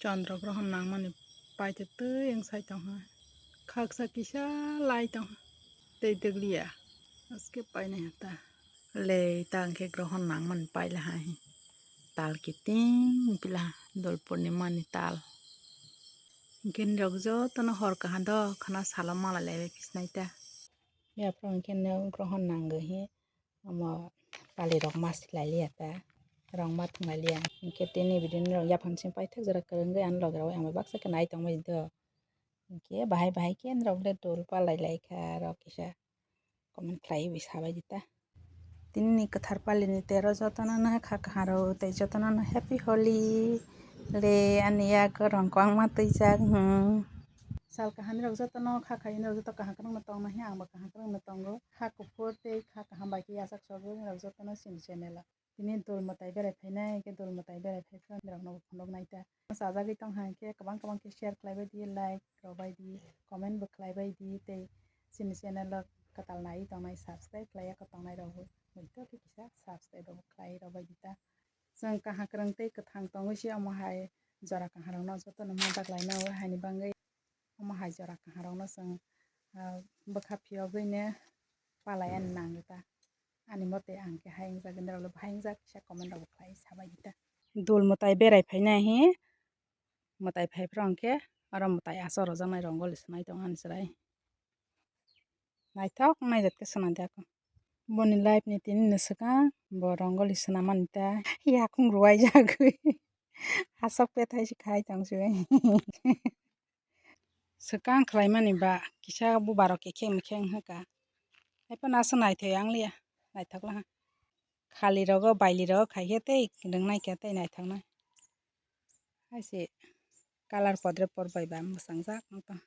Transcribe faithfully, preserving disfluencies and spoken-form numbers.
Chandra grohon nangmani paitwi twi wng sai tongha. Khaksa kisa lai tongha. Tei dwgliya. Aske painai ta. Le ta hwnkhe grohon nangmani pailaha hi. Tal kiting pilaha. Dol purnimani tal. Hwnkhe nirok jotono hor kaham do khana salo mala laibai phisnai ta. Yaphang hwnkhe no grohon nangwi hi. Omo pali rok ma swlai liya ta, rong ma thwng lai liya. Hwnkhe tini video ni rok yaphang simi paithak jora kwrwngwi ani loge rok ang bai baksa khe nai tongbai do. Hwnkhe bahai bahai khe norok le dol palai lai kha rok kisa comment khlaiwi sabai di ta. Tini ni kwthar pali ni tero jotono no kha kaham rok tei jotono no happy Holi le ani yak rong kwbangma twijak hmm. Sal kaham ni rok jotono kha khai ni rok joto kaham kwrwng no tong nai ang bo kaham kwrwng no tongo. Kha kuphur tei kha kaham bai khe yachak sogwi norok jotono chini channel o. Tini dol mwtai berai phainai, hwnkhe dol mwtai berai phaiphano norokno bo phunuknai ta. Chajagwi tongkha hwnkhe kwbang kwbang khe share khlaibai di, like rwbai di, comment bo khlaibai di, tei chini channel o kwtal naiwi tongnai subscribe khlaiya kwtal nai rok bo muitu khe kisa subscribe bo khlai rwbai di ta. Chwng kaham kwrwng tei kwthang tongwi se omo hai jora kaham rokno jotono ma baklaina o haini bagwi. Omo hai jora kaham rokno chwng, ah, bwkha phiyogwino palai ani nango ta. Ani mote ang khe hai wngjak, norok le bahai wngjak kisa comment rok bo khlai sabai di ta. Dol mwtai berai phainai hi, mwtai phai phra hwnkhe oro mwtai aswk rwjaknai rongoli swnai tongo ani chwrai. Naithok naijak khe swnam di ako. Boni life ni tini ni swkang bo rongoli swnam mani ta yakung rwai jagwi aswk pethai se khai tong se. Swkang khlaimani ba kisa bubar rok khe kheng kheng hwnkha. Haiphano aswk naithok ang liya, naithok laha. Khali rogo, baili rogo khai khe tei rwngnai khe tei naithoknai. Hai se colour podre por bai ba mwsang jak wng tong.